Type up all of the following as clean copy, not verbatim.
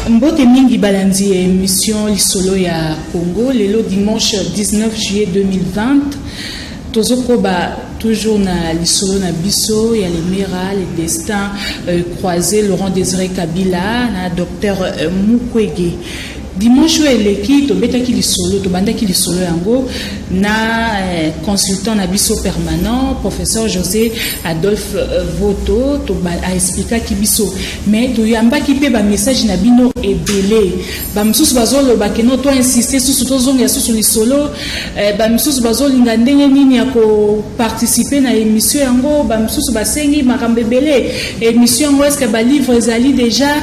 Mbote mingi balandi ya émission Lisolo ya Congo. Lelo dimanche 19 juillet 2020, tozokoba toujours na lisolo na biso ya Lemera, le destin croisé, Laurent Désiré Kabila na docteur Mukwege. Dimanche oyo eleki, tobetaki lisolo, tobandaki lisolo yango na consultant na biso permanent, professeur José Adolphe Voto. Aexplikaki biso, mais toyambaki mpe bamessage na bino ebele. Bamisusu bazoloba que non, toinsiste susu, tozongela susu lisolo. Bamisusu bazolinga ndenge nini ya koparticiper na émission yango. Bamisusu basengi makambo ebele. Émission yango, est-ce balivre ezali déjà?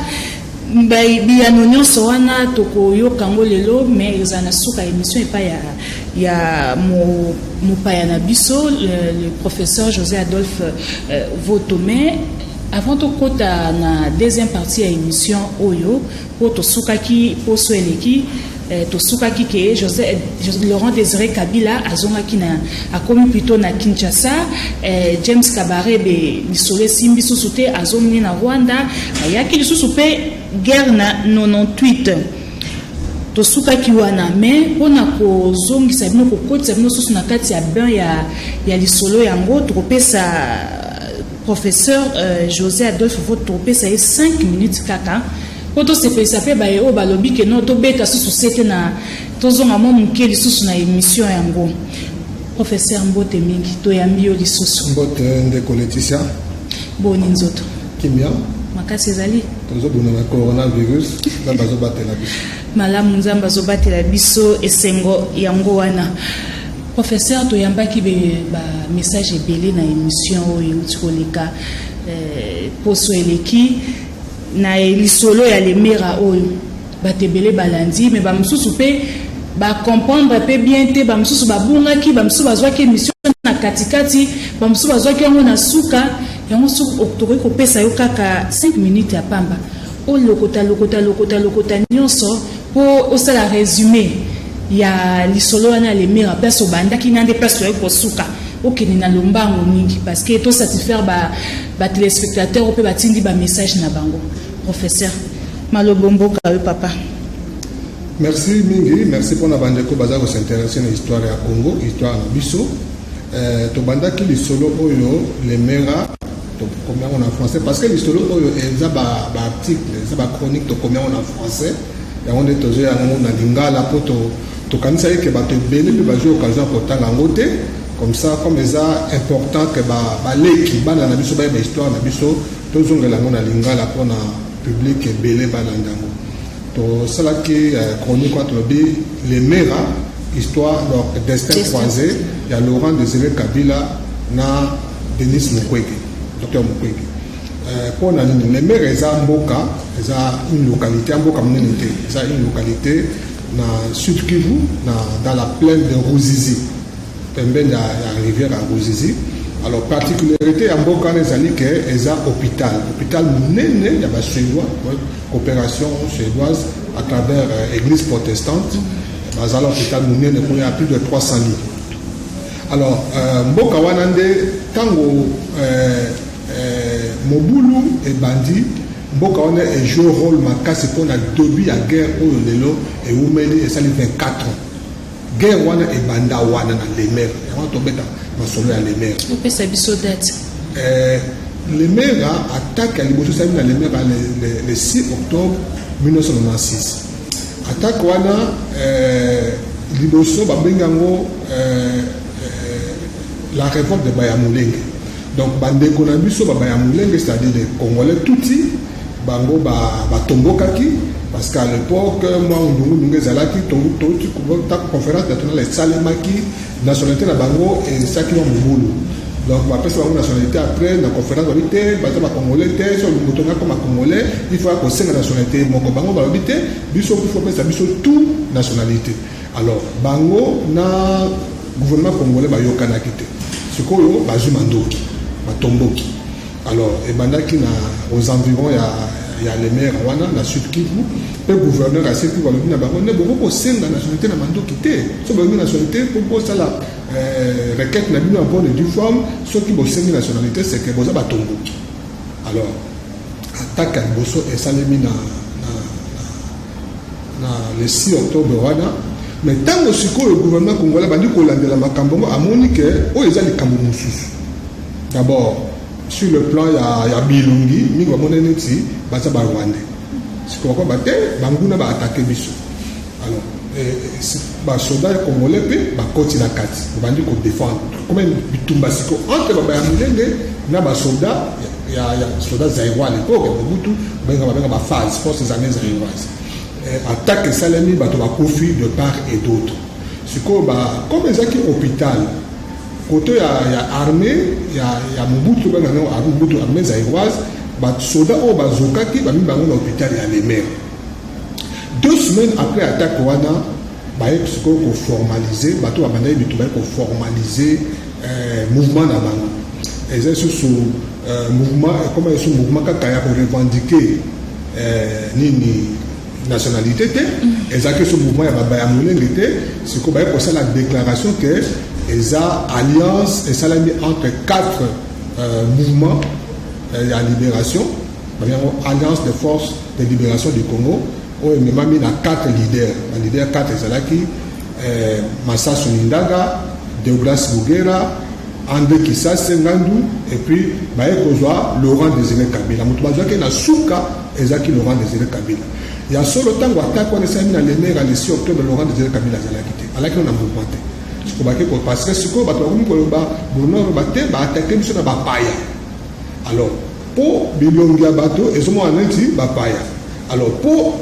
Biyano nyonso wana tokoyoka yango lelo, mais ezala na suka ya émission epai ya mopaya na biso, le professeur José Adolphe Voto. Mais avant tokɔta na deuxième partie ya émission oyo, mpo tosukaki poso eleki, tosukaki ke José, Laurent Désiré Kabila azongaki na, akomi plutôt na Kinshasa. James Kabarebe, lisolo esimbi susu te, azongi na Rwanda. Ayaki lisusu mpe guerre na 98. Tosukaki wana, mais mpona kozongisa bino, kokotisa bino susu na kati ya bain ya lisolo yango, tokopesa professeur José Adolphe Voto, tokopesa ye 5 minutes kaka mpo tosepelisa mpe baye oyo balobi que non, tobeta susu sete na tozonga mwa moke lisusu na émission yango. Professeur, mbote mingi, toyambi yo lisusu. Mbote, ndeko Leticia. Boni nzoto? Kimia. Makasi ezali? Tozobunda na coronavirus, Nzambe azobatela biso. Malamu, Nzambe azobatela biso, esengo yango wana. Professeur, toyambaki bamessage ebele na émission oyo euti koleka poso eleki na lisolo ya Lemera oyo. Bato ebele balandi, me bamosusu mpe bacomprendre mpe bien te. Bamosusu babungaki, bamosusu bazwaki émission na katikati, bamosusu bazwaki yango na suka. Yango tokoki kopesa yo kaka 5 minutes ya pamba, olokota lokota lokota lokota nyonso mpo osala résumé ya lisolo wana ya Lemera, place obandaki na nde place toyaki kosuka. Okende na lombango mingi parce que tosatisfaire batéléspectateur mpe batindi bamessage na bango. Professeur, malobo mboka yo, papa. Merci mingi, merci mpona bandeko baza kosinteresse na histoire ya Congo, histoire na biso. Tobandaki lisolo oyo Lemera, tokomi yango na français parce que lisolo oyo eza baarticle, eza bachronique, tokomi yango na français. Yango nde tozoya yango na lingala mpo tokanisaki ke bato ebele mpe bazwi occasion ya kotanga yango te. Comme ça, comme eza important ke baleki, bana na biso bayeba histoire na biso, tozongela yango na lingala mpona public ebele balanda yango. Tosalaki chronique wana, tolobi Lemera, histoire, donc destin croisé ya Laurent Désiré Kabila na Denis Mukwege, docteur Mukwege. Mpo na nini Lemera? Eza mboka, eza une localité ya mboka monene te, eza une localité na Sud Kivu, dans la plaine de Ruzizi, pembeni ya rivière ya Ruzizi. Alors, particularité ya mboka wana ezali ke eza hôpital, hôpital monene ya Basuédois, coopération suédoise à travers église protestante. Bazala hôpital monene kuna ya plus de 300 lits. Alors mboka wana nde ntango mobulu ebandi, mboka wana ejoue rôle makasi mpona début ya guerre oyo lelo ewumeli, esali 24 ans. Guerre wana ebanda wana na Lemera. Yango tobeta masolo ya Lemera. Opesa biso date. Lemera, attaque ya liboso esalemi na Lemera le 6 octobre 1996. Attaque wana liboso babengi yango la révolte de Bayamulenge. Donc bandeko na biso Babayamulenge, c'est-à-dire les Congolais tutsi, bango batombokaki parce qu'à l'époque mwa ndungu-ndungu ezalaki. Conférence nationale esalemaki, nationalité na bango esalaki mwa mobulu. Donc bapesi bango nationalité après na conférence. Balobi te, baza Bacongolais te. So moto nga koma Congolais, il faut akosenga nationalité moko. Bango balobi te, biso il faut pesa biso tout nationalité. Alors bango na gouvernement congolais bayokanaki te. Sikoyo bazwi mandoki, batomboki. Alors ebandaki na aux environs ya Lemera wana na Sud Kivu. Mpe gouverneur ya Sud Kivu alobi na bango nde boko kosenga nationalité na mandoki te. So bolingi nationalité mpo bosala requête na bino ya bonne et due forme, soki bosengi nationalité, c'est que boza batomboki. Alors attaque ya liboso esalemi na na le 6 octobre wana. Mais ntango sikoyo gouvernement congolais bandi kolandela makambo yango, amoni ke oyo eza likambo mosusu. D'abord, sur le plan ya bilongi, mingi bamoni neti baza Barwandais. Sikoyo bakoba te, banguna baattaquer biso. Alors basoda ya congolais mpe bakoti na kati, babandi kodéfendre. Comme bitumba siko entre Babanyamulenge na basoda ya soda zaïrois à l'époque ya Mobutu, babenga baFAZ, Forces armées zaïroises. Attaque esalemi, bato bakufi de part et d'autre. Sikoyo, comme ezalaki hôpital, koto ya armée ya Mobutu, benga yango Mobutu, armée zaïroise, basoda oyo bazokaki, bamemi bango na hôpital ya Lemera. 2 semaines après attaque wana, baye sikoyo koformaliser, bato babandaki bitumba, baye koformaliser mouvement na bango. Eza lisusu mouvement, ekoma lisusu mouvement kaka ya korevendiquer nini, nationalité te. Ezalaki lisusu mouvement ya Babanyamulenge te. Sikoyo baye kosala déclaration ke eza alliance esalami entre quatre mouvements ya libération, babengango Alliance des forces de libération du Congo, oyo ememami na quatre leaders. Baleader quatre ezalaki Masasu Nindaga, Deogracias Bugera, André Kisase Ngandu, et puis baye kozwa Laurent Désiré Kabila. Moto bazwaki na suka ezalaki Laurent Désiré Kabila. Ya solo, ntango attaque wana esalami na Lemera le 6 octobre, Laurent Désiré Kabila azalaki te, azalaki na mouvement te. Sikoyo bake, parce que sikoyo bato bakomi koloba, gouvernement oloba te, baattaquer biso na bapaya. Alors mpo bilongi ya bato ezomona neti bapaya, alors mpo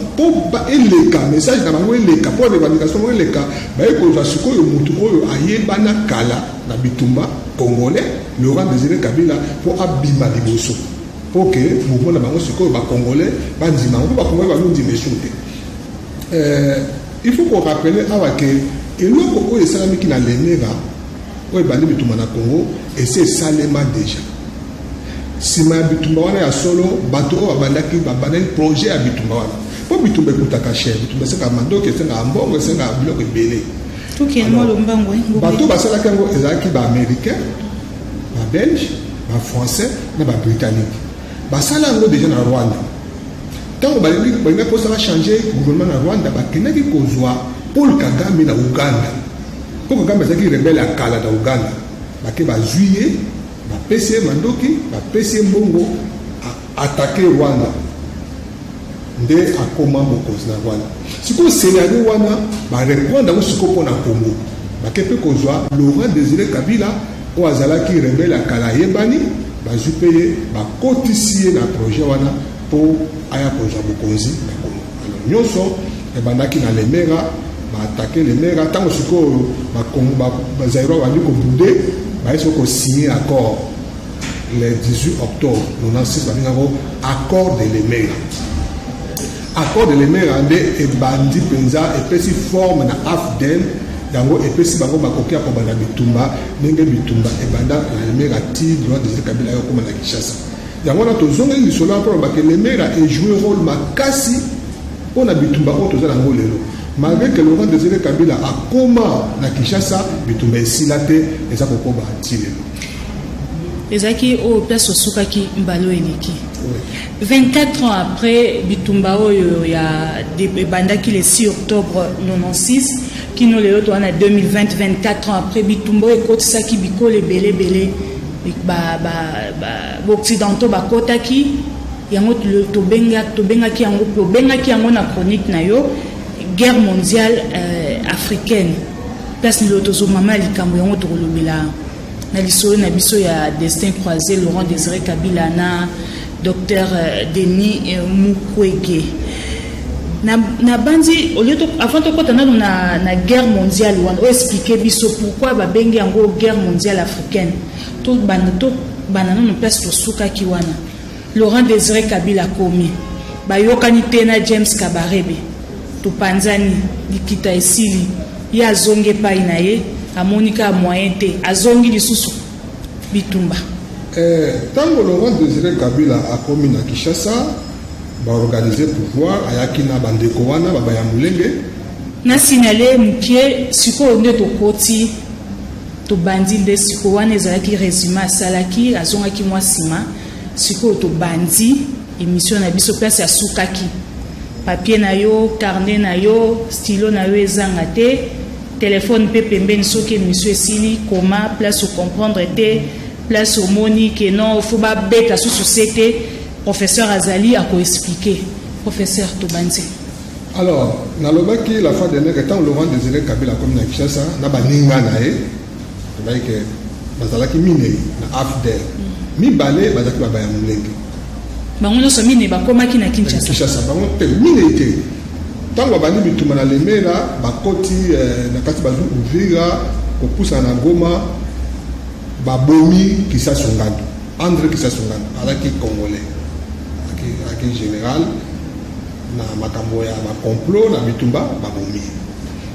eleka, message na bango eleka, mpo revendication bango eleka, baye kozwa sikoyo motu oyo ayebana kala na bitumba congolais, Laurent Désiré Kabila, mpo abima liboso, mpo ke mouvement na bango sikoyo Bacongolais bandima yango, mpo Bacongolais bazondima esu te. Il faut korappeler awa ke eloko oyo esalamiki na Lemera, oyo ebandi bitumba na Congo, esi esalema déjà nsima ya bitumba wana. Ya solo, bato oyo babandaki projet ya bitumba wana, mpo bitumba ekutaka cher, bitumba esengaka mandoki, esengaka mbongo, esengaka biloko ebele. Bato basalaki yango ezalaki Baaméricain, Babelge, Bafrançais na Babritannique. Basala yango déjà na Rwanda. Ntango balingaki mposa bachanger gouvernement na Rwanda, bakendaki kozwa Paul Kagame na Uganda. Paul Kagame azalaki rebelle ya kala na Uganda. Bake, bazwi ye, bapesi ye mandoki, bapesi ye mbongo, attaquer Rwanda, nde akóma mokonzi na Rwanda. Sikoyo scénario wana bareprendre yango sikoyo mpo na Congo. Bake mpe kozwa Laurent Désiré Kabila, oyo azalaki rebelle ya kala, ayebani. Bazwi mpe ye, bakotisi ye na projet wana mpo aya kozwa bokonzi na Congo. Alors nyonso ebandaki na Lemera, baattaquer Lemera. Ntango sikoyo Bazaïrois bandi kobouder, baye soki kosigner accord le 18 octobre 96, babengako accord de Lemera. Accord de Lemera nde ebandi mpenza, epesi forme na AFDL. Yango epesi bango makoki ya kobanda bitumba. Ndenge bitumba ebanda na Lemera ti Laurent Désiré Kabila ayo okóma na Kinshasa. Yango wana tozongeli lisolo wana mpona bake Lemera ejouer rôle makasi mpona bitumba oyo toza nango lelo. Malgré que Laurent Désiré Kabila akóma na Kinshasa, bitumba esila te, eza kokoba ti lelo. Ezalaki oyo place osukaki mbala oyo eleki. 24 ans après bitumba oyo ya ebandaki le 6 octobre 96 kino lelo toza na 2020, 24 ans après, bitumba oyo ekotisaki bikolo ebele ebele, Baoccidentaux bakotaki yango. Tobengaki yango, tobengaki yango na chronique na yo guerre mondiale africaine. Place lelo tozomama likambo yango, tokolobela na lisolo na biso ya Destin croisé, Laurent Désiré Kabila na docteur Denis Mukwege. Na bandi au lieu, avant tokɔta nano na guerre mondiale wana, oyo expliquer biso pourquoi babengi yango guerre mondiale africaine, tobanda nano place tosukaki wana. Laurent Désiré Kabila komi, bayokani te na James Kabarebe, topanzani, likita esili, ye azongi epai na ye, amoni kaka moyen te, azongi lisusu bitumba. Ntango Laurent Désiré Kabila akomi na Kinshasa, baorganiser pouvoir, ayaki na bandeko wana Babanyamulenge. Na signale mokie, sikoyo nde tokoti, tobandi nde sikoyo. Wana ezalaki résumé asalaki, azongaki mwa nsima. Sikoyo tobandi émission na biso place asukaki. Papier na yo, carnet na yo, stylo na yo ezanga te, telephone pe pembeni soki emission esili koma place o comprendre te, place omoni que non faut ba beta susu sete, professeur azali ako expliquer. Professeur tobandi. Alors, nalobaki la fois dernière que ntango Laurent Désiré Kabila akomi na Kinshasa na baninga na ye, tolobaki que bazalaki minei na AFDL. Mibale bazalaki ba Banyamulenge. Bango nyonso minei bakomaki na Kinshasa. Kinshasa bango te minei te. Ntango babandi bitumba na Lemera, bakoti na kati bazwi Uvira, kopusana na Goma, babomi Kisasu Ngandu. Andre Kisasu Ngandu azalaki Congolais, azalaki general na makambo ya ba complot na bitumba, babomi ye.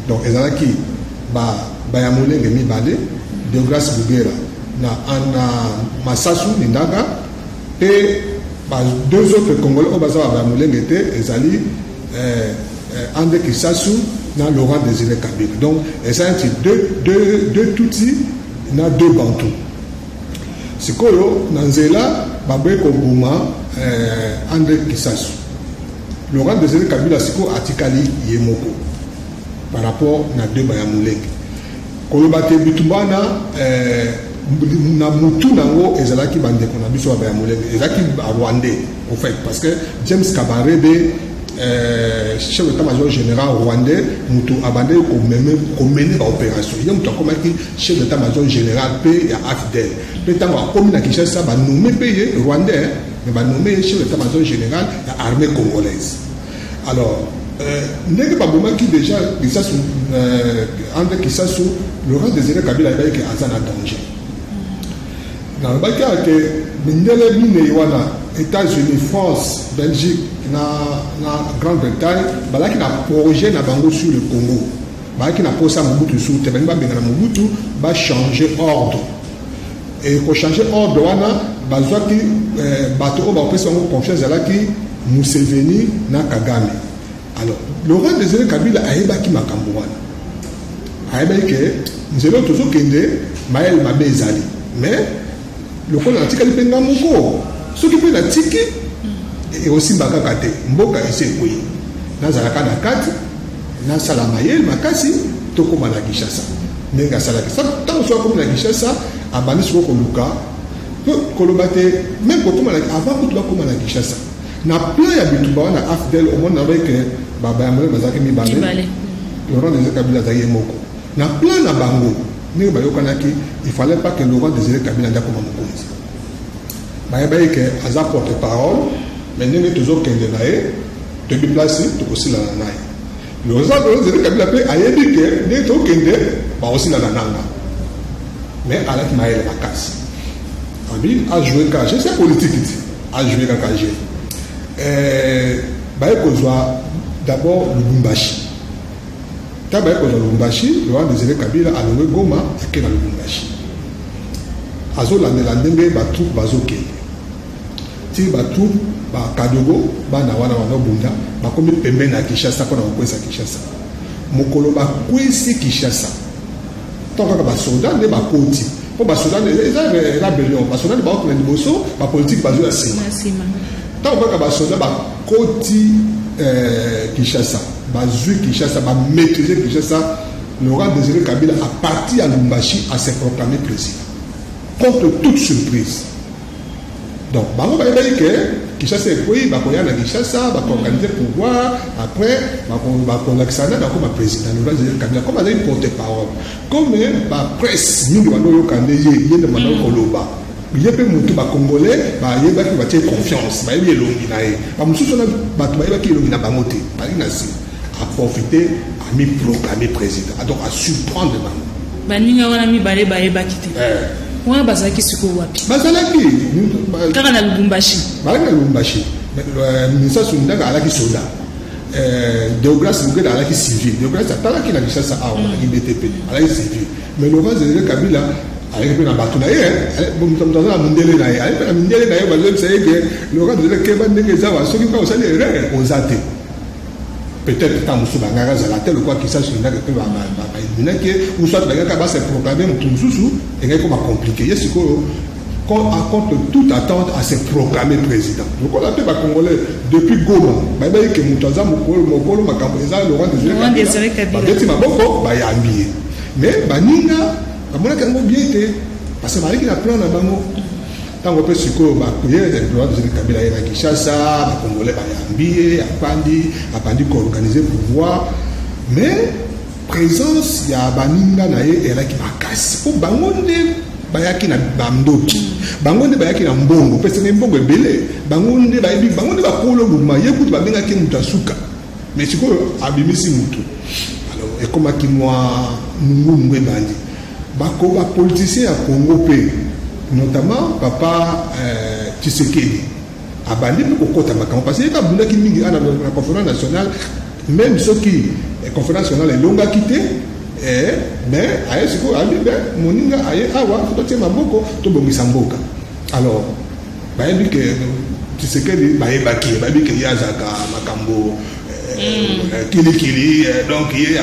Donc ezalaki ba Bayamulenge mibale, Deograce Bugera na na Masasu Nindaga pe ba deux autres Congolais oyo baza ba Bayamulenge te, ezali Andre Kisasu na Laurent Désiré Kabila. Donc eza neti deux Tutsi na deux Bantu. Sikoyo na nzela baboyi koboma Andre Kisasu. Laurent Désiré Kabila sikoyo atikali ye moko par rapport na deux Bayamulenge. Koloba te bitumba wana na mutu nango ezalaki bandeko na biso ya Bayamulenge, ezalaki ba Rwandais au fait, parce que James Kabarebe, chef d'état-major général rwandais, mutu abandaki komene ba opération, ye mutu akomaki chef d'état-major général pe ya AFDL. Pe ntango akomi na Kinshasa, ba nommé pe ye rwandais, mais ba nommé ye chef d'état-major général ya armée congolaise. Alors ndenge babomaki déjà Kisasu, Andre Kisasu, Laurent Désiré Kabila ayebaki ke aza na danger. Nalobaki kaka ke mindele minei wana, États-Unis, France, Belgique na Grande-Bretagne, balaki na projet na bango sur le Congo. Balaki na posa Mobutu su te, balingi babengana Mobutu, ba changer ordre. Et ko changer ordre wana, bazwaki bato oyo bapesi bango confiance ezalaki Museveni na Kagame. Alors Laurent Désiré Kabila ayebaki makambo wana, ayebaki ke nzela oyo tozokende mayele mabe ezali, mais lokola natikali mpe nga moko, soki mpe natiki ekosimba kaka te, mboka esi ekwei, nazalaka na kati, nasala mayele makasi tokóma na Kinshasa. Ndenge asalaki ntango soki akomi na Kinshasa, abandi sikoyo koluka koloba te, même kokóma avant kutu bakóma na Kinshasa, na plan ya bitumba wana AFDL, omoni na ke Bayamulenge bazalaki mibale, Laurent Désiré Kabila azalaki ye moko. Na plan na bango ndenge bayokanaki, il fallait pas que Laurent Désiré Kabila nde akoma mokonzi. Bayebaki ke aza porte parole, mais ndenge tozokende na ye, toyebi place tokosilana na ye. Laurent Désiré Kabila mpe ayebi ke ndenge tokende, bakosilana nanga, mais alaki mayele makasi, abi ajouer kaka jeu, c'est politique ti ajouer kaka jeu. Baye kozwa d'abord Lubumbashi. Ntango baye kozwa Lubumbashi, Laurent Désiré Kabila alongwe Goma, ake na Lubumbashi, azolandela ndenge batroupe bazokende ti batroupe bakadogo bana wana banobunda, bakomi pembeni ya Kinshasa mpona kokwesa Kinshasa. Mokolo bakwesi Kinshasa, ntango kaka basoda nde bakoti, mpo basoda eza rébellion, basoda nde bakokende liboso, bapolitike bazoya nsima. Ntango kaka basoda bakoti Kinshasa, bazwi Kinshasa, bamaîtrise Kinshasa, Laurent Désiré Kabila à partir ya Lubumbashi a se proclamé président contre toute surprise. Donc bango bayebaki ke Kinshasa ekwei, bakoya na Kinshasa, bakoorganize pouvoir, après bakolakisa nani akoma président. Laurent Désiré Kabila, comme azali porte parole, comme bapresse mingi bandoyoka nde ye, ye nde banda koloba, ye mpe motu bacongolais bayebaki, batie confiance, bayebi elongi na ye. Bamosusu wana bato bayebaki elongi na bango te, bazalaki na nsima. Aprofite, amiproclame président, donc asurprendre bango. Baninga wana mibale bayebaki te. Wana bazalaki sikoyo wapi? Bazalaki kaka na Lubumbashi. Bazalaki na Lubumbashi. Misasu Ndaka alaki soda, Deograce Bugeda alaki civil. Deograce atalaki na Kinshasa awa, alaki BTP, alaki civil. Mais Laurent Désiré Kabila ayaki mpe na bato na ye, moto aza na mindele na ye, ayaki mpe na mindele na ye, bazoyebisa ye ke Laurent Désiré, keba ndenge eza wa, soki mpe osali erreur, oza te. Peut-être ntango mosusu bangaka azala te lokola Kisasu ndaka mpe baeliminaki ye, ou soit bangaka base proclame motu mosusu, engaki koma compliqué ye sikoyo. Contre toute attente, a se proclamer président. Lokola mpe Bacongolais depuis Goma bayebaki ke moto aza mokolo makambo eza Laurent Désiré Kabila, babeti maboko, bayambi ye. Mais baninga bamonaki yango bien te, parce que bazalaki na plan na bango. Ntango mpe sikoyo baye, Laurent Désiré Kabila ye na Kinshasa, Bacongolais bayambi ye, apandi koorganiser pouvoir. Mais présence ya baninga na ye ezalaki makasi, mpo bango nde bayaki na bandoki, bango nde bayaki na mbongo, pesaki mbongo ebele, bango nde bayebi, bango nde bakolo mouvement. Ye kutu babengaki moto asuka, mais sikoyo abimisi motu. Alors ekomaki mwa nungunungu ebandi. Bako bapoliticien ya Congo mpe, notamment papa Tshisekedi, abandi mpe kokɔta makambo, parce que ye abundaki mingi na conférence nationale. Même soki conférence nationale elongaki te, mais aye sikoyo, abi be moninga aye awa, totie maboko, tobongisa mboka. Alors bayebi ke Tshisekedi, bayebaki ye, bayebi ke ye azalaka makambo kilikili, donc ye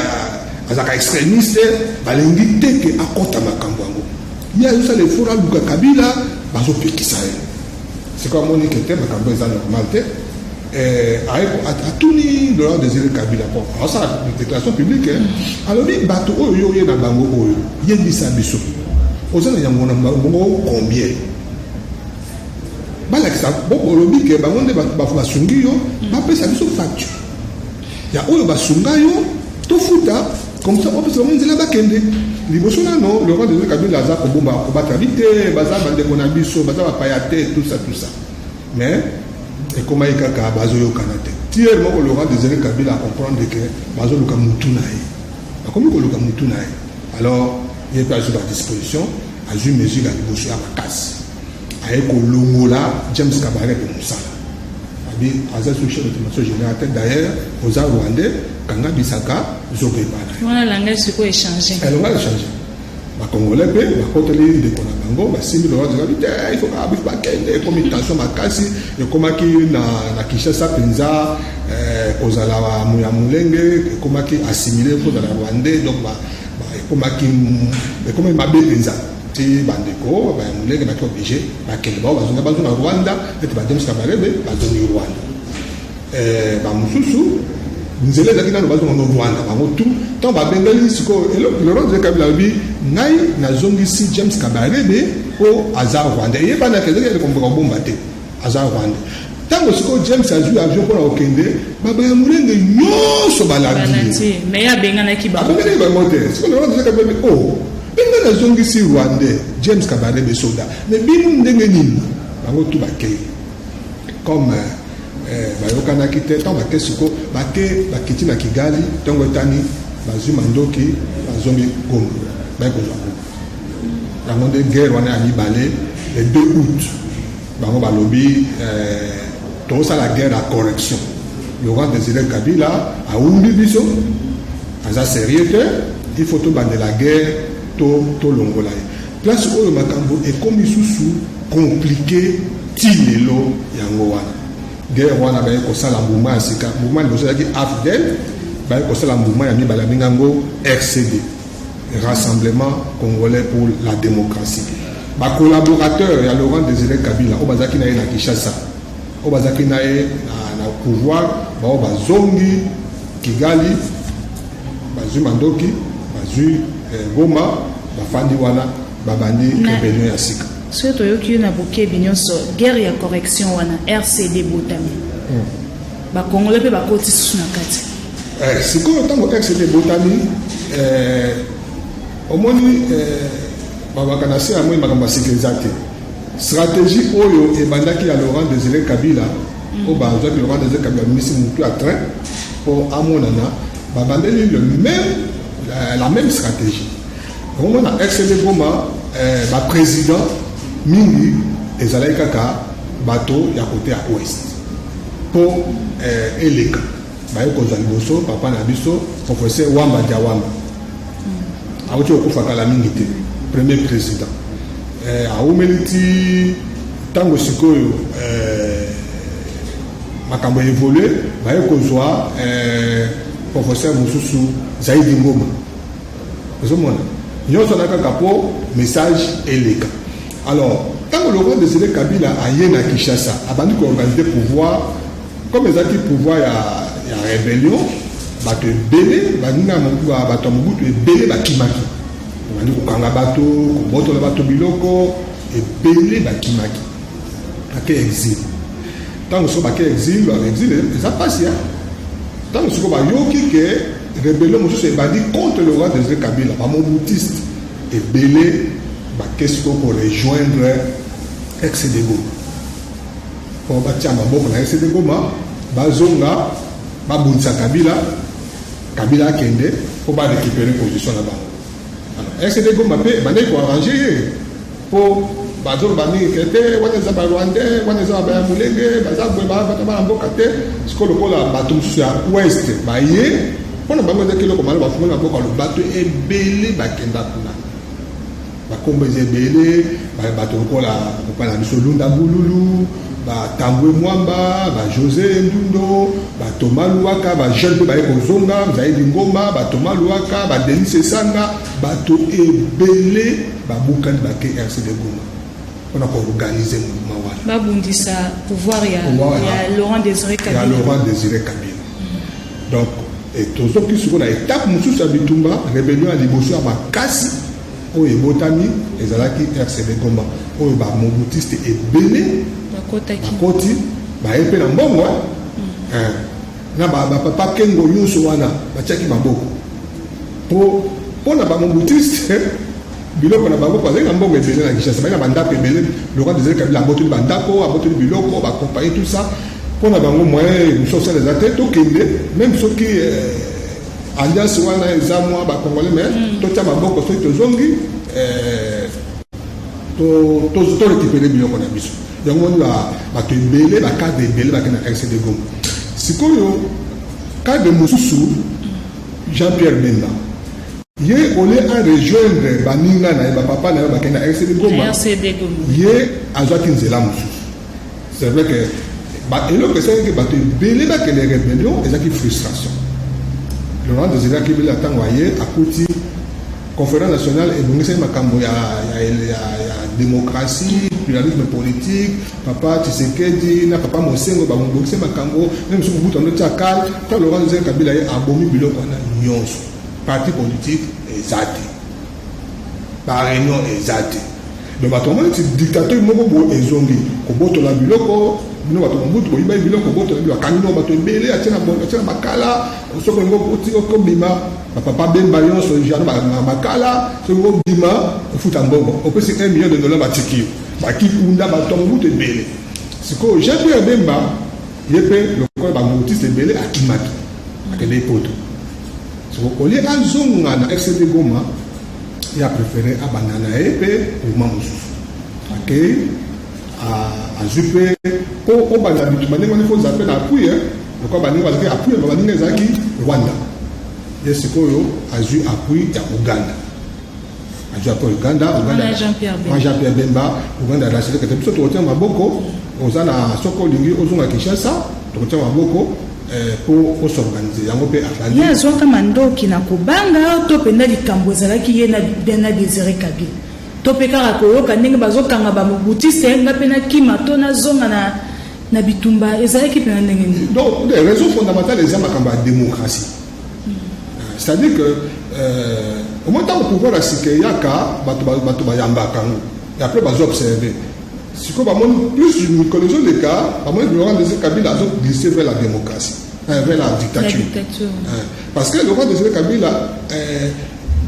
azalaka extrémiste. Balingi te ke akɔta makambo yango. Ye azosala effort, aluka Kabila, bazopekisa ye. Sikoyo amoni ke te, makambo eza normal te. Atuni Laurent Désiré Kabila. Bon, azosala déclaration publique, alobi: bato oyo yo oye na bango oyo, yebisa biso, oza na yango na bango combien? Balakisa. Olobi ke bango nde basungi yo, bapesa biso facture ya oyo basunga yo, tofuta, comme ça opesa bango nzela bakende liboso. Nano Laurent Désiré Kabila aza kobomba, kobatela bi te, baza bandeko na biso, baza bapaya te, tout ça, tout ça. Mais ekomaki kaka bazoyokana te. Tiere moko, Laurent Désiré Kabila acomprendre ke bazoluka mutu na ye, bakomi koluka mutu na ye. Alors ye mpe azwi badisposition, azwi mesure ya liboso ya makasi, aye kolongola James Kabarebe mosala. Abi aza su chef d'information générale te. D'ailleurs oza Rwandais, kanga bisaka, zoka ebana. Wana langage sikoyo échange. Langage échange. Bacongolais mpe bakoteli ndeko na bango, basimbi Laurent Désiré te, il faut kaka biso bakende. Ekomi tension makasi, ekomaki na Kinshasa mpenza. Kozala ya molenge ekomaki assimilé kozala Rwandais. Donc ekomaki mabe mpenza, ti bandeko ya molenge baki obligé bakende. Bao bazonga, bazonga Rwanda, ete baJames Kabarebe bazongi Rwanda. Bamosusu nzela ezalaki nano, bazonga no Rwanda bango tout. Ntango babengeli sikoyo, Laurent Désiré Kabila alobi: ngai nazongisi James Kabarebe mpo aza Rwanda. Eyebanaki, ezalaki komboka kobomba te, aza Rwanda. Ntango sikoyo James azwi avion mpona kokende, babaya molenge nyonso balandi. Ye, mais abenganaki bango. Abenganaki bango te. Sikoyo Laurent Désiré Kabila: o ndenge nazongisi Rwandais James Kabarebe soda, mais bino ndenge nini? Bango tu bakei comme bayokanaki te. Ntango bake siko, bake, bakiti na Kigali, ntongo etani, bazwi mandoki, bazongi Goma, baye kozwa Goma. Yango nde guerre wana ya mibale, le 2 août. Bango balobi tozosala guerre ya correction. Laurent Désiré Kabila awumbi biso, aza sérieux te, il faut tobandela guerre, tolongola ye. Place oyo makambo ekomi susu compliqué ti lelo, yango wana guerre wana. Baye kosala mouvement ya sika. Mouvement liboso ezalaki AFDL. Baye kosala mouvement ya mibale, abenga yango RCD, Rassemblement congolais pour la démocratie. Bacollaborateur ya Laurent Désiré Kabila oyo bazalaki na ye na Kinshasa, oyo bazalaki na ye na pouvoir, bao bazongi Kigali, bazwi mandoki, bazwi Goma, bafandi wana, babandi rébellion ya sika. Soki toyoki yo na bokebi nyonso, guerre ya correction wana, RCD botami, Bakongole mpe bakoti susu na kati. Sikoyo ntango RCD ebotami, omoni, babaka na se ya moi, makambo ya sika eza te. Stratégie oyo ebandaki ya Laurent Désiré Kabila, oyo bazwaki Laurent Désiré Kabila, bimisi motu ya train mpo amonana, babandeli le même la même stratégie. Okomona RCD Goma, baprésident mingi ezalaki kaka bato ya côté ya ouest mpo eleka. Baye kozwa liboso papa na biso professeur Wamba dia Wamba, awuti kokufa kala mingi te, premier président. Awumeli ti ntango sikoyo makambo évolue, baye kozwa professeur mosusu, Zaidi Ngoma. Ozomona nyonso wana kaka mpo message eleka. Alors ntango Ntango Laurent Désiré Kabila aye na Kinshasa, abandi koorganiser pouvoir. Comme ezalaki pouvoir ya rébellion, bato ebele, baninga, bato ya Mobutu ebele bakimaki. Obandi kokanga bato, kobotola bato biloko ebele, bakimaki, bake exil. Ntango soko bake exil, exil eza mpasi. Ya ntango soko bayoki ke rébellion mosusu ebandi contre Laurent Désiré Kabila, bamobutiste ebele bake sikoyo korejoindre RCD Goma mpo batia maboko na RCD Goma, bazonga babundisa Kabila, Kabila akende mpo barécupérer position na bango. Alors RCD Goma mpe ebandaki koarranger ye, mpo bazoloba mingi ke te, wana eza Barwandais, wana eza Bayamulenge, baza boye, bato bana mboka te. Sikoyo lokola bato mosusu ya ouest baye, mpona bango ezaki eloko malamu, bafungoli maboko. Alo bato ebele bakenda kuna, bakombo eza ebele, bato lokola papa na biso Lunda Bululu, Batambwe Mwamba, Bajosé Ndundo, Batoma Luwaka, bajeune mpe baye kozonga, Zaidi Ngoma, Batoma Luwaka, Badenis Esanga, bato ebele babukani, bake RCD Goma mpona koorganiser mouvement wana. Babundisa pouvoir ya Laurent Désiré Kabila. Ya Laurent Désiré Kabila. Donc tozoki sikoyo na étape mosusu ya bitumba. Rébellion ya liboso ya makasi oyo ebotami ezalaki RCD Goma, oyo bamobutiste ebele bakoti, baye mpe na mbongo na bapapa Kengo nyonso wana batiaki maboko mpo na bamobutiste biloko na bango. Bazali na mbongo ebele na Kinshasa, bazali na bandako ebele. Laurent Désiré Kabila abotoli bandako, abotoli biloko, bacompagnie, tout ça. Mpo na bango, moyen mosusu osala eza te, tokende même soki alliance wana eza mwa bacongolais, mais totia maboko, soki tozongi torécupérer biloko na biso. Yango moni bato ebele, bacadre ebele bakende na RCD Goma. Sikoyo cadre mosusu, Jean Pierre Bemba, ye au lieu arejoindre baninga na ye, bapapa na ye bakende na RCD Goma, ye azwaki nzela mosusu. C'est vrai que eloko esalaki bato ebele bakende rébellion ezalaki frustration. Laurent Désiré Kabila, ntango aye, akuti Conférence nationale ebongisaki makambo ya démocratie, pluralisme politique. Papa Tshisekedi na papa Monsengwo babongisi makambo, même soki Mobutu ando tia kale. Ntango Laurent Désiré Kabila ye, abomi biloko wana nyonso. Parti politique eza te, baréunion eza te. Donc bato bamoni ti dictateur moko boye ezongi kobotola biloko. Bino bato Mobutu boyibaki biloko, kobotola biloko, akangi no bato ebele, atie na makala. Soki olingi okobima, bapapa Bemba nyonso jano makala, soki obima ofuta mbongo, opesi 1 million de dollar, batiki yo. Bakikunda bato ya Mobutu ebele. Sikoyo Jean Pierre Bemba, ye mpe lokola bamobutiste ebele, akimaki, akende poto. Siko au lieu azonga na RCD Goma, ye apréféré abanda na ye mpe mouvement mosusu. Akei, azwi mpe mpo obanda bitumba ndenge wana, faut ozala mpe na appui. Lokola baninga bazalaki, appui ya baninga ezalaki Rwanda. Ye sikoyo azwi appui ya Uganda, azwi appui ya Uganda. Jean Pierre Bemba, Uganda raselekete biso, tokotia maboko. Oza na, soki olingi ozonga Kinshasa, tokotia maboko mpo os'organiser yango mpe. Afandi. Ye azwaka mandoki na kobanga to mpenza likambo ezalaki ye na Désiré Kabila, to mpe kaka koyoka ndenge bazokanga bamobutiste, nga mpe nakima to nazonga na bitumba, ezalaki mpena ndenge nini? Donc raison fondamentale eza makambo ya démocratie, c'est-à-dire que au moins ntango pouvoir ya sika eyaka, bato bayambaka yango et après bazo observer. Sikoyo bamoni plus mikolo ezoleka, bamoni Laurent Désiré Kabila azoglisser vers la démocratie, vers la dictature, parce que Laurent Désiré Kabila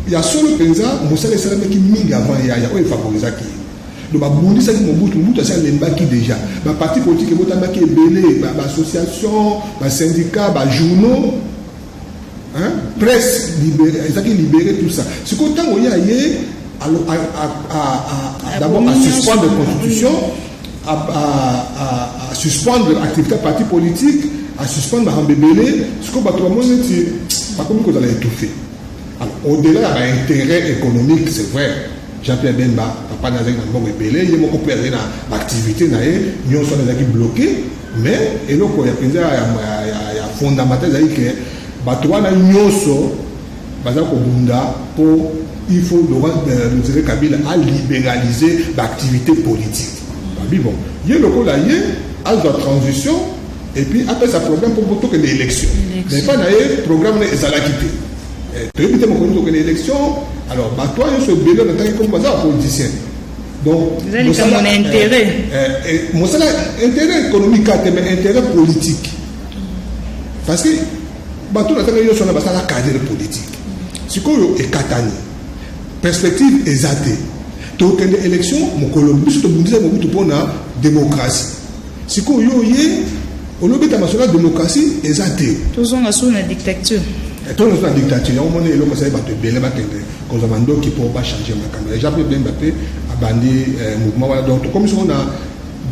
ya solo mpenza, mosala esalamaki mingi avant yaya oyo efavorisaki ye. Donc babundisaki Mobutu, Mobutu asi alembaki déjà. Baparti politique ebotamaki ebele, baassociation, basyndicat, bajournaux, hein? Presse libéré, ezalaki libéré, tout ça. Sikoyo ntango ye aye, d'abord à suspendre constitution, à suspendre activité ya parti politique, à suspendre makambo ebele. Sikoyo bato bamoni neti bakomi kozala étouffé. Alors au-delà ya baintérêt économique, c'est vrai, Jean-Pierre Bemba, papa na azalaki na mbongo ebele, ye moko mpe azali na baactivité na ye nyonso wana ezalaki bloqué. Mais eloko ya mpenza ya fondamental ezalaki ke bato wana nyonso baza kobunda mpo il faut Laurent Désiré Kabila alibéraliser baactivité politique. Babi bon, ye lokola ye azwa transition et puis apesa programme mpo tokende élection, mais epai na ye programme na ezalaki te. Toyebi te mokolo tokende élection. Alors bato oyo nyonso ebele na ntangi kombo baza bapoliticien, donc eza likambo na intérêt. Mosala intérêt économique te, mais intérêt politique, parce que bato na ntango nyonso wana basala carrière politique. Sikoyo ekatani, perspective eza te. Tokende élection mokolo? Biso tobundisa Mobutu mpona démocratie. Sikoyo yo ye olobeta masolo ya démocratie eza te. Tozonga so na dictature. Tozonga na dictature. Yango moni eloko esali bato ebele bakende kozwa mandoki mpo bachange makambo. Déjà mpe Bemba mpe abandi mouvement wana. Donc tokomi soko na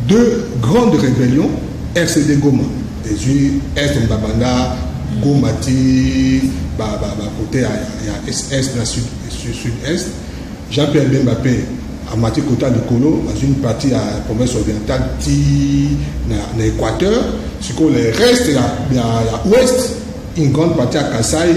deux grandes rébellions. RCD Goma ezwi est, babanda Goma ti bakote ya est na sud, sud est. Jean Pierre Bemba mpe amati kota likolo, azwi une partie ya province orientale ti na Équateur. Sikoyo le reste ya ouest, une grande partie ya Kasai,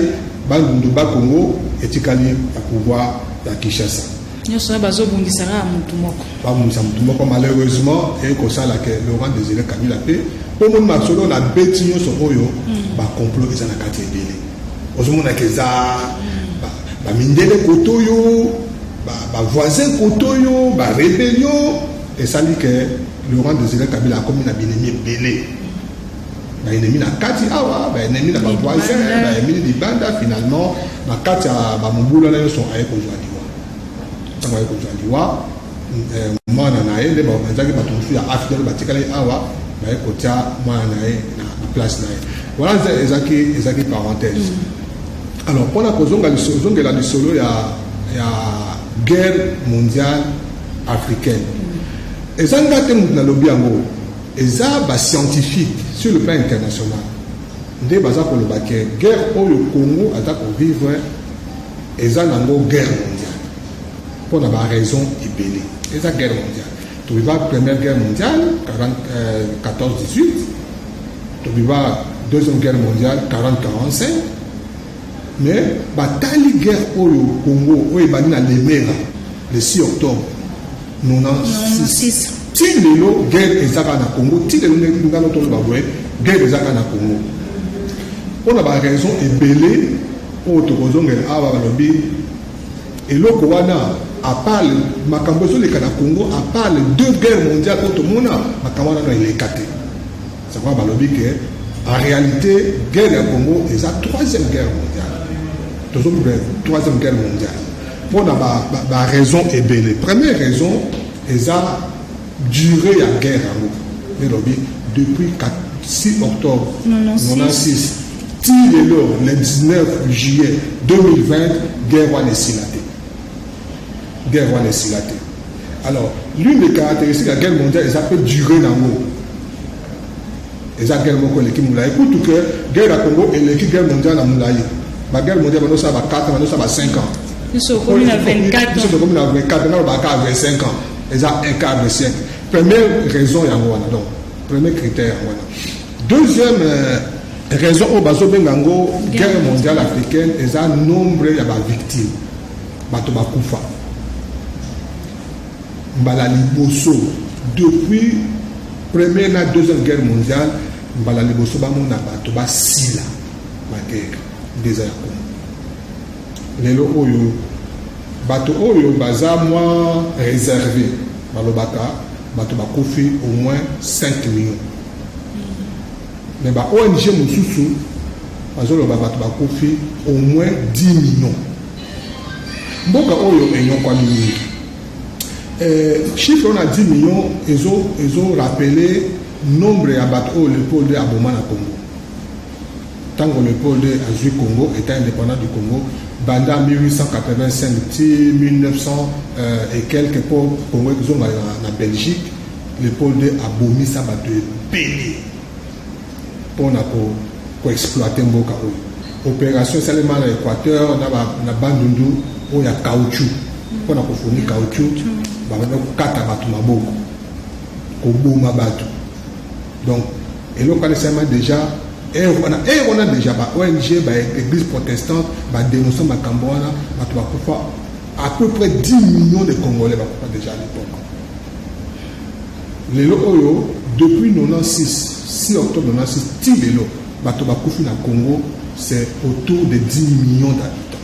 Bandundu, Bakongo etikali ya pouvoir ya Kinshasa. Nyonso wana bazobundisaka ya motu moko. Babundisa motu moko. Malheureusement, eye kosala ke Laurent Désiré Kabila mpe, mpo moni masolo na beti nyonso oyo, bacomplot eza na kati ebele. Ozomonaka eza bamindele kote oyo, bavoisin kote oyo, barébellion esali ke Laurent Désiré Kabila akomi na binemi ebele, baennemi na kati awa, baennemi na bavoisin, baennemi libanda. Finalement, na kati ya bamobulu wana nyonso, aye kozwa liwa. Ntango aye kozwa liwa, mwana na ye nde baorganizaki bato mosusu ya AFDL batikali awa, baye kotia mwana na ye na place na ye. Wana ezalaki parenthèse. Alors, mpona kozongela lisolo ya guerre mondiale africaine, eza nga te motu nalobi yango, eza bascientifique sur le plan international nde baza koloba ke guerre oyo Congo aza kovivre eza nango guerre mondiale mpona baraison ebele. Eza guerre mondiale. Toviva Première Guerre mondiale 14 18, toviva Deuxième Guerre mondiale 40 45, mais batali guerre oyo Congo oyo ebandi na Lemera le 6 octobre 96 ti lelo, guerre eza kaka na Congo. Ti lelo ngano toloba boye, guerre eza kaka na Congo mpona baraison ebele oyo tokozongela awa. Balobi eloko wana, à part makambo ezoleka na Congo, à part les deux guerres mondiales oyo tomona, makambo wana no eleka te. C'est quoi? Balobi ke en réalité guerre ya Congo eza troisième guerre mondiale. Tozovivre troisième guerre mondiale mpona baraison ebele. Première raison eza durée ya guerre yango. Elobi depuis 6 octobre 96 ti lelo le 19 juillet 2020, guerre wana esila te, guerre wana esila te. Alors, l'une des caractéristiques ya guerre mondiale eza mpe durée nango. Eza guerre moko eleki molai. Kutu ke guerre ya Congo eleki guerre mondiale na molai. Baguerre mondiale bandosala ba 4, bandosala ba 5 ans. Biso okomi na 24. Biso tokomi na 24, nga lobaka 25 ans, eza un quart de siècle. Première raison yango wana, donc premier critère yango wana. Deuxième raison oyo bazobenga yango guerre mondiale africaine eza nombre ya bavictime, bato bakufa. Mbala liboso depuis première na Deuxième Guerre mondiale, mbala liboso bamona bato basila baguerre nde eza ya Congo lelo oyo. Bato oyo baza mwa réservé balobaka bato bakufi au moins 5 millions, mais ba ONG mosusu bazoloba bato bakufi au moins 10 millions. Mboka oyo enyokwami mingi. Chiffre wana 10 millions ezorappeler nombre ya bato oyo Léopold aboma na Congo. Ntango Léopold azwi Congo, État indépendant du Congo, banda 1885 ti 1900 et quelque mpo Congo ezonga na Belgique, Léopold abomisa bato ebele mpona koexploiter mboka oyo. Opération esalema na Équateur, na Bandundu, oyo ya caoutchouc, mpona kofournir caoutchouc. Babanda kokata bato maboko, koboma bato. Donc eloko wana esalema déjà ere wana. Déjà ba ONG, baéglise protestante badénonce makambo wana. Bato bakufa à peu près 10 millions de Congolais bakufa déjà à l'époque. Lelo oyo, depuis 96, 6 octobre 96 ti lelo, bato bakufi na Congo, c'est autour de 10 millions d'habitants.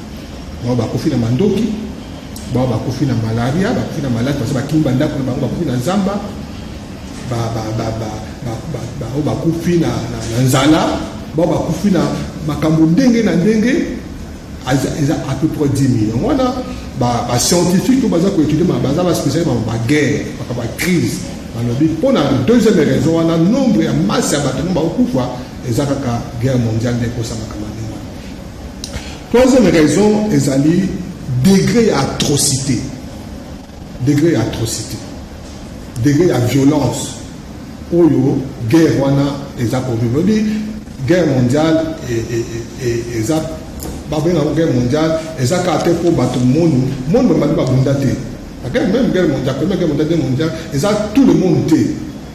Bao bakufi na mandoki, bao bakufi na malaria, bakufi na maladi parce que bakimi bandako na bango, bakufi na zamba, bao bakufi na nzala, bao bakufi na makambo ndenge na ndenge. Eza à peu près 10 millions. Wana bascientifique to baza koétudier, baza baspécialiste baguerre, makambo ya crise, balobi mpo na deuxième raison wana, nombre ya masse ya bato ngo bakokufa eza kaka guerre mondiale nde ekosa makambo ndenge wana. Troisième raison ezali degré ya atrocité, degré ya atrocité, degré ya violence oyo guerre wana eza kovivre. Oyebi, guerre mondiale eza, babengaka guerre mondiale, eza kaka te mpo bato monde monde bamandi babunda te. Guerre, même guerre mondiale, première guerre mondiale, deuxième mondiale, eza tout le monde te,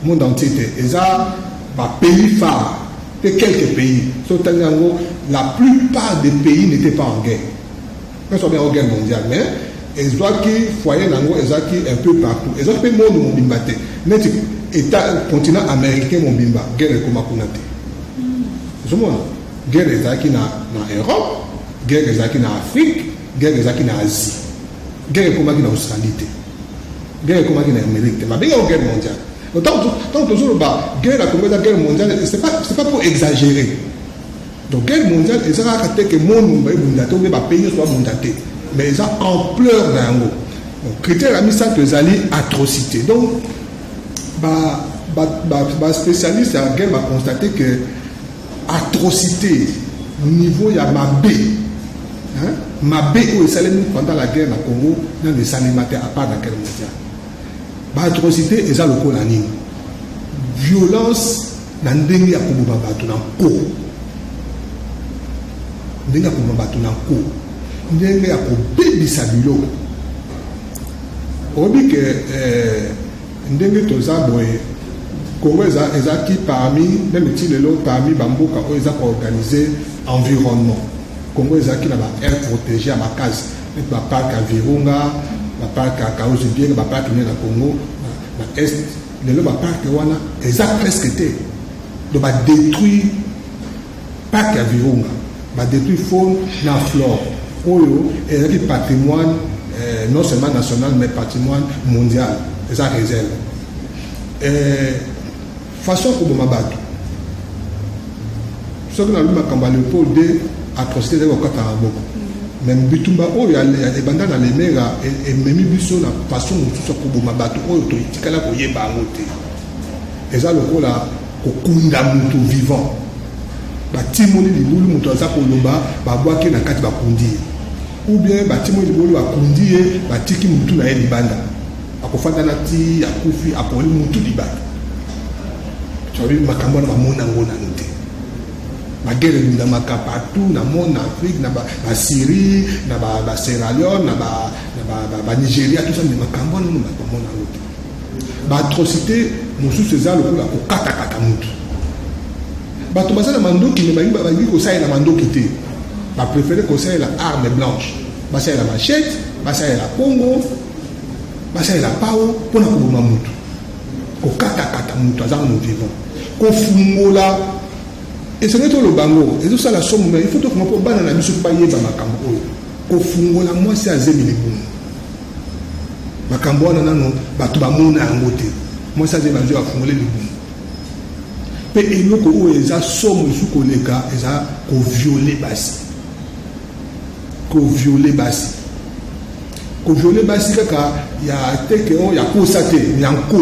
monde entier te, eza bapays phare te, quelques pays. So otangi yango, la plupart des pays n'étaient pas en guerre. Nyonso babenga guerre mondiale, mais ezwaki foyer nango ezalaki un peu partout, ezwaki mpe monde mobimba te. Neti état continent américain mobimba, guerre ekoma kuna te. Ozomona, guerre ezalaki na Europe, guerre ezalaki na Afrique, guerre ezalaki na Asie, guerre ekomaki na Australie te, guerre ekomaki na Amérique te. Babengaki guerre mondiale. Ntango tozoloba guerre ya Congo eza guerre mondiale, c'est pas pour exagérer. Donc guerre mondiale eza kaka te ke monde mobimba ebunda te, obe bapays nyonso babunda te, mais eza ampleur na yango. Donc critère ya misato ezali atrocité. Donc baspécialiste ya guerre baconstate que atrocité, niveau ya mabe, hein? Mabe oyo esalemi pendant la guerre na Congo, nano esalema te à part na guerre mondiale. Baatrocité eza lokola nini? Violence na ndenge ya koboma bato na nko, ndenge ya koboma bato na nko, ndenge ya kobebisa biloko. Oyebi ke ndenge toza boye, Congo ezalaki parmi, même ti lelo, parmi bamboka oyo eza koorganiser environnement. Congo ezalaki na baaire protégé ya makasi, neti baparc ya Virunga, baparc ya Kahuzi Biega, baparc nene na Congo na Est. Lelo baparc wana eza presque te. Donc badétruire parc ya Virunga, badétruire faune na flore oyo ezalaki patrimoine non seulement national mais patrimoine mondial, eza réserve. Façon koboma bato, soki nalobi makambo ya Léopold 2, atrocité ezali kokata maboko. Mais bitumba oyo ebanda na Lemera ememi biso na façon mosusu ya koboma bato oyo totikala koyeba yango te. Eza lokola kokunda moto vivant. Batimoli libulu, moto aza koloba, babwaki na kati, bakundi ye. Ou bien batimoli libulu, bakundi ye, batiki motu na ye libanda, akofanda na ti akufi, apoli motu libanda. Toyebi makambo wana, bamona yango nano te. Baguerre ebundamaka partout na monde, na Afrique, na Basyrie, na Basierra Leone, na Banigeria, tout ça, mais makambo wana no bato bamona yango te. Baatrocité mosusu eza lokola kokatakata motu. Bato baza na mandoki, mais balingi kosalela mandoki te, bapréféré kosalela arme blanche, basalela machette, basalela pongo, basalela pao mpona koboma motu, kokatakata motu aza mono vivant, kofungola. Esengeli toloba yango, ezosala somo, mais il faut tofunga mpo bana na biso mpo bayeba makambo oyo. Kofungola mwasi azemi libumu, makambo wana nano bato bamona yango te. Mwasi azemi, bazwi, bafungole libumu. Mpe eloko oyo eza somo esu koleka eza kovioler basi, kovioler basi, kovioler basi kaka ya teke oyo ya posa te, ya nko.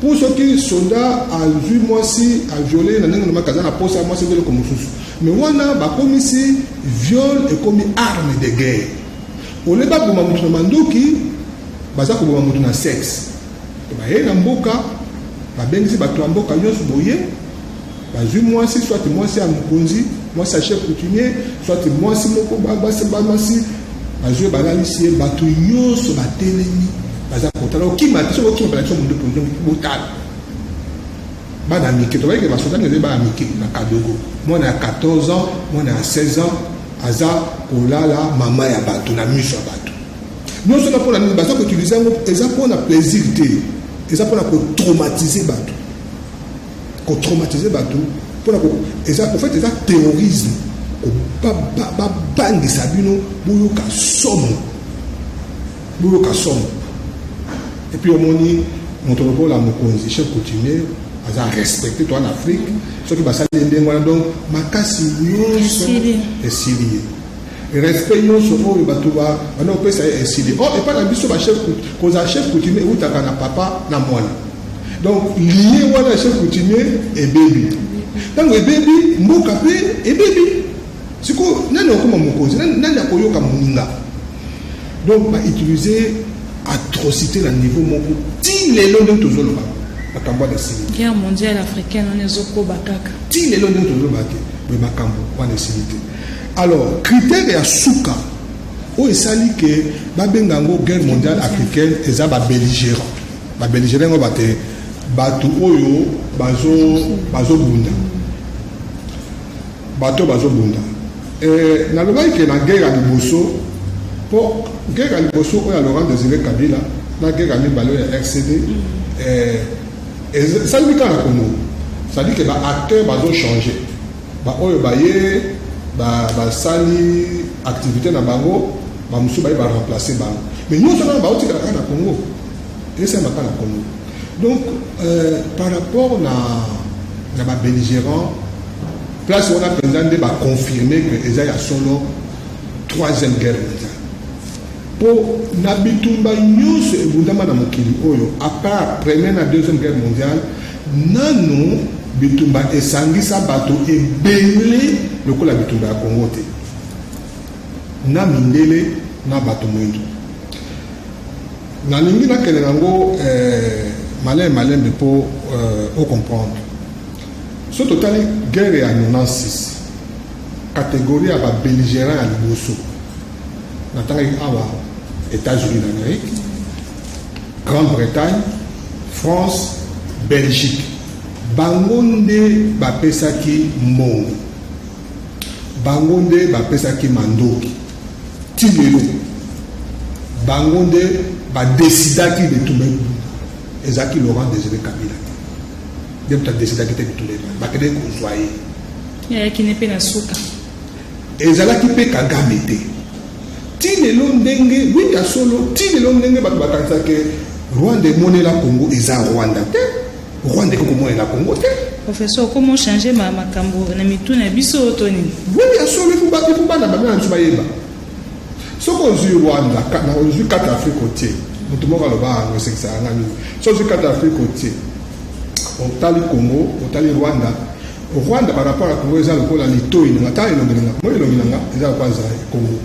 Mpo soki soldat azwi mwasi, aviole na ndenge nomaka, aza na posa ya mwasi, eloko mosusu. Mais wana bakomisi viol ekomi arme de guerre. Ole baboma motu na manduki, baza koboma motu na sexe. Baye na mboka, babengisi bato ya mboka nyonso boye, bazwi mwasi, soit mwasi ya mokonzi, mwasi ya chef coutumier, soit mwasi moko, basi, bamwasi bazwi, balalisi ye, bato nyonso batelemi, baza kotala. Okima te, soki okima, balakisa mondoki. Botala bana mike, tobayeke basoda ezali bana mike na Kadogo, mwana ya 14 ans, mwana ya 16 ans, aza kolala mama ya bato na miso ya bato nyonso. Na mpona nini baza koutiliser yango? Eza mpona plaisir te. Eza mpona kotraumatiser bato, kotraumatiser bato mpona eza, en fait, eza terrorisme. Babangisa bino, boyoka somo, boyoka somo. Et puis omoni moto lokola mokonzi, chef coutumier, aza respecté to en Afrique. Soki basali ndenge wana, donc makasi nyonso esili ye, respect nyonso oyo bato banda kopesa ye esili. Or epai na biso, bachef, kozala chef coutumier eutaka na papa na mwana. Donc lien wana ya chef coutumier ebebi. Ntango ebebi, mboka mpe ebebi. Sikoyo nani akokoma mokonzi? Nani akoyoka moninga? Donc bautiliser atrocité na niveau moko. Ti lelo ndenge tozoloba, makambo wana esili. Guerre mondiale africaine wana ezokoba kaka. Ti lelo ndenge tozoloba te boye, makambo wana esili te. Alors critère ya suka oyo esali ke babenga yango guerre mondiale africaine eza babelligérant. Babelligérant yango bate bato oyo bazobunda, bato bazobunda. Nalobaki ke na guerre ya liboso, mpo guerre ya liboso oyo ya Laurent Désiré Kabila na guerre ya mibale oyo ya RCD esalemi kaka na Congo. C'est-à-dire ke baacteur bazochanger, baoyo baye basali activité na bango, bamosusu baye baremplacer bango, mais nyonso kaka baotikala kaka na Congo, esalema kaka na Congo. Donc par rapport na babelligérant, place wana mpenza nde baconfirme ke eza ya solo troisième guerre mondiale, mpo na bitumba nyonso ebundama na mokili oyo, à part première na deuxième guerre mondiale, nano bitumba esangisa bato ebele lokola bitumba ya Congo te, na mindele na bato mwindo. Nalingi nakende nango malembe malembe mpo ocomprendre. So totali guerre ya 96, catégorie ya babelligérant ya liboso natangaki awa: États-Unis d'Amérique, Grande-Bretagne, France, Belgique. Bango nde bapesaki mbongo, bango nde bapesaki mandoki. Ti lelo bango nde badesidaki bitumba ebunda. Ezalaki Laurent Désiré Kabila te nde moto adesidaki te bitumba ebanda, bakendeki kozwa ye. Eyaki ne mpe na suka. Ezalaki mpe Kagame te. Ti lelo ndenge wi ya solo, ti lelo ndenge bato bakanisaka Rwanda emonela Congo, eza Rwanda te. Rwanda ekoki komonela Congo te. Professeur, okoma ochange makambo na mitu na biso to nini? Oui, ya solo. Ifo bana bamina na biso bayeba. Soki ozwi Rwanda, ozwi kati Afrique, otie moto moko aloba yango, esekisaka nga mingi. So ozwi kati Afrique, otie, otali Congo, otali Rwanda, Rwanda par rapport à Congo eza lokola litoi nanga. Tala elongi nanga, moi elongi nanga eza lokola eza Congo,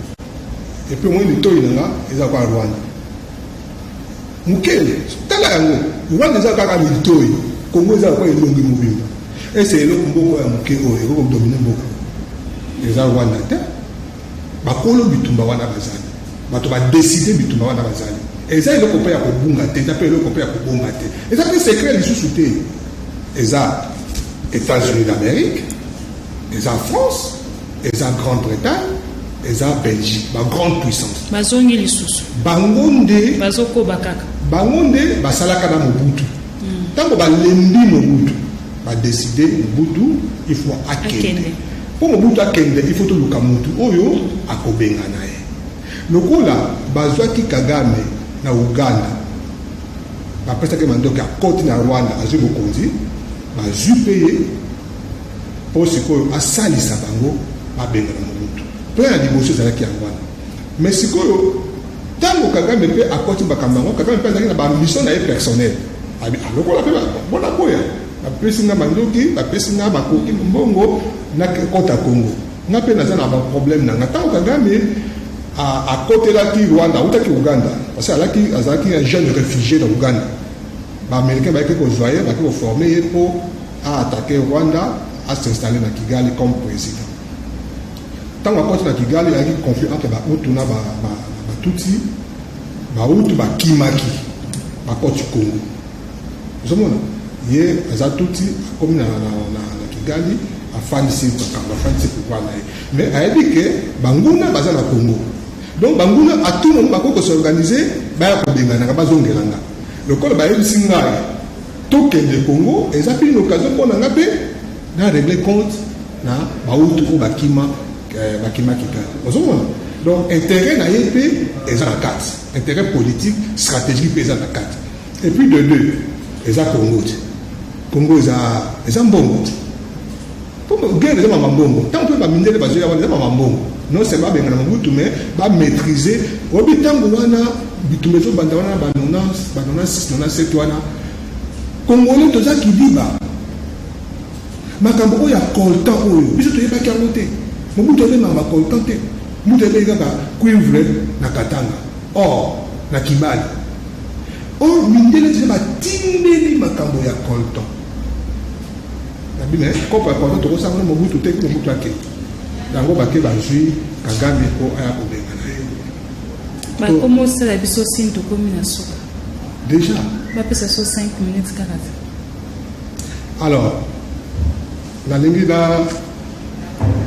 et puis moi litoi nanga eza lokola Rwanda mokele. Tala yango, Rwanda eza kaka litoi, Congo eza lokola elongi mobimba. Ese eloko mboka ya moke oyo ekoki kodominer mboka eza Rwanda te. Bakolo bitumba wana bazali, bato badécider bitumba wana bazali. Eza eloko mpe ya kobunga te, eza mpe eloko mpe ya kobomba te, eza mpe secret lisusu te. Eza États-Unis d'Amérique, eza France, eza Grande-Bretagne, eza Belgique, bagrande puissance. Bazongi lisusu. Bango nde bazokoba kaka. Bango nde basalaka na Mobutu. Ntango balembi Mobutu, badécider Mobutu il faut akende. Mpo Mobutu akende, il faut toluka motu oyo akobengana ye. Lokola bazwaki Kagame na Uganda, bapesaki mandoki, akoti na Rwanda, azwi bokonzi, bazwi mpe ye mpo sikoyo asalisa bango babengana Mobutu. Plan ya liboso ezalaki yango wana. Mais sikoyo ntango Kagame mpe akoti makambo yango, Kagame mpe azalaki na baambition na ye personnel. Alokola mpe bona boya, bapesi nga mandoki, bapesi nga bakoki mbongo, nakota Congo, nga mpe naza na baproblème na nga. Ntango Kagame akotelaki Rwanda, autaki Uganda, parce que azalaki un jeune réfugié na Uganda, baaméricain bayaki kozwa ye, baki koformer ye mpo aattaquer Rwanda, as'installer na Kigali comme président. Ntango akoti na Kigali, ayaki conflit entre Bahutu na Batutsi. Bahutu bakimaki, bakoti Congo. Ozomona ye aza Tutsi, akomi na Kigali, afandisi makambo, afandisi pouvoir na ye, mais ayebi ke banguna baza na Congo. Donc banguna à tout moment bakoki kos'organiser, baya kobenganaka, bazongelanga. Lokola bayebisi ngai tokende Congo, eza mpe une occasion mpo na nga mpe na régler compte na bautu oyo bakima, bakima Kigali. Ozomona, donc intérêt na ye mpe eza na kati, intérêt politique stratégique mpe eza na kati. Et puis de deux, eza Congo te. Congo eza mbongo te. Guerre eza mama mbongo. Ntango mpe bamindele bazoya wana, eza mama mbongo. Non seulement babengana Mobutu, mais bamaîtrise. Oyebi, ntango wana bitumba ezobanda wana, ba 90, ba 96, 97 wana, Congolais toza kidiba. Makambo oyo ya coltan oyo, biso toyebaki yango te. Mobutu ayebemaka bacoltan te. Mobutu ayebaki kaka cuivre na Katanga, or na Kibali. Or mindele déjà batindeli makambo ya coltan na bino. Kopo ya coltan tokosanga na Mobutu te. Mobutu ake yango, bake bazwi Kagame mpo aya kobenga na ye. Bakomi osala biso sini, tokomi na suka. Déjà? Bapesa so 5 minutes kaka te. Alors, nalingi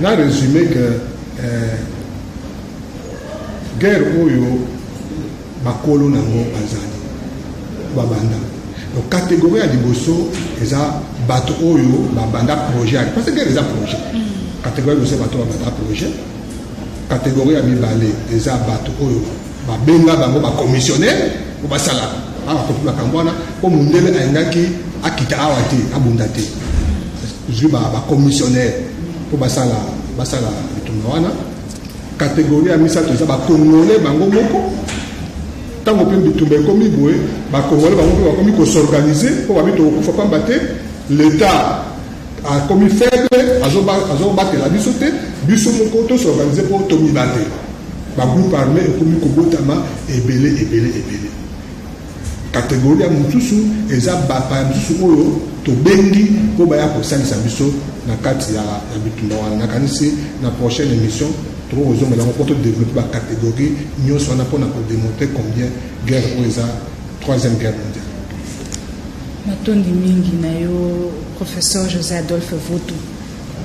na résumé que guerre oyo, bakolo nango bazali babanda. Donc catégorie ya liboso eza bato oyo babanda projet, parce que guerre eza projet. Catégorie ya liboso, bato babanda projet. Catégorie ya mibale eza bato oyo babenga bango bacommissionnaire po basala awa, bakopi makambo wana, mpo mondele alingaki akita awa te, abunda te. Zwi bacommissionnaire mpo basala bitumba wana. Catégorie ya misato eza bacongolais bango moko. Ntango mpe bitumba ekomi boye, bacongolais bango mpe bakomi kos'organiser mpo babi tokokufa pamba te. L'État akomi faible, azobatela biso te. Biso moko tos'organiser mpo tomibatela. Bagroupe armé ekomi kobotama ebele, ebele, ebele. Catégorie ya mosusu eza bapaya mosusu oyo tobengi mpo baya kosalisa biso na kati ya bitumba wana. Nakanisi na prochaine émission tokozongela yango mpo todévelopper bacatégorie nyonso wana mpona kodémontrer combien guerre oyo eza troisième guerre mondiale. Matondi mingi na yo, professeur José Adolphe Voto.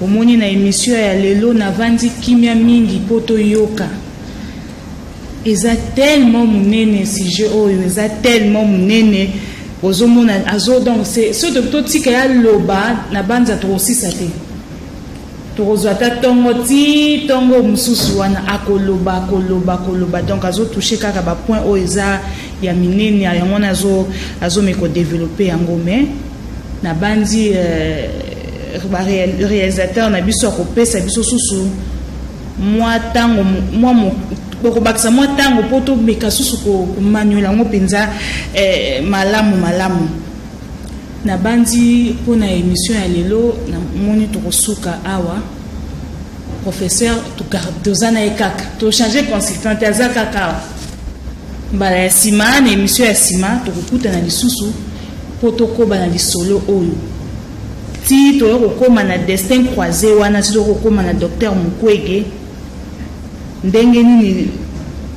Omoni, na émission ya lelo navandi kimia mingi mpo toyoka. Eza tellement monene, sujet oyo eza tellement monene. Ozomona azo, donc so totika ya loba na banza, tokosisa te. Tokozwa ata ntongo ti ntongo mosusu wana, akoloba, akoloba, akoloba. Donc azotoucher kaka bapoint oyo eza ya minene. Yango wana azomeka kodévelopper yango. Mais nabandi baréalisateur na biso akopesa biso susu mwa ntango, mwa bokobakisa mwa ntango mpo tomeka susu komaniola yango mpenza malamu malamu. Nabandi mpona émission ya lelo, namoni tokosuka awa. Professeur, toza na ye kaka, tochange consultant te, aza kaka awa. Mbala ya nsima, na émission ya nsima, tokokutana lisusu mpo tokoba na lisolo oyo ti toya kokóma na destin croisé wana, ti tokokóma na docteur Mukwege. Ndenge nini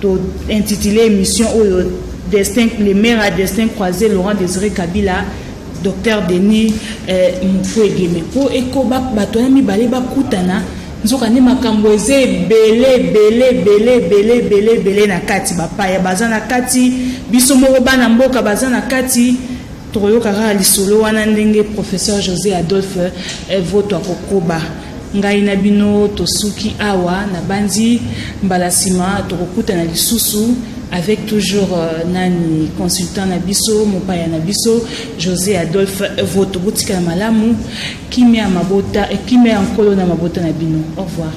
tointituler émission oyo? Destin, Lemera, destin croisé, Laurent Désiré Kabila, docteur Denis Mukwege. Mais mpo ekoba, bato wana mibale bakutana, nzoka nde makambo eza ebele, ebele, ebele, ebele, ebele, ebele na kati. Bapaya baza na kati, biso moko bana mboka baza na kati. Tokoyoka kaka lisolo wana ndenge professeur José Adolphe Voto akokoba. Ngai na bino tosuki awa. Nabandi mbala nsima tokokutana lisusu avec toujours nani, consultant na biso, mopaya na biso, José Adolphe Voto. Botikala malamu, kimia ya mabota, kimia ya Nkolo na mabota na bino. Au revoir.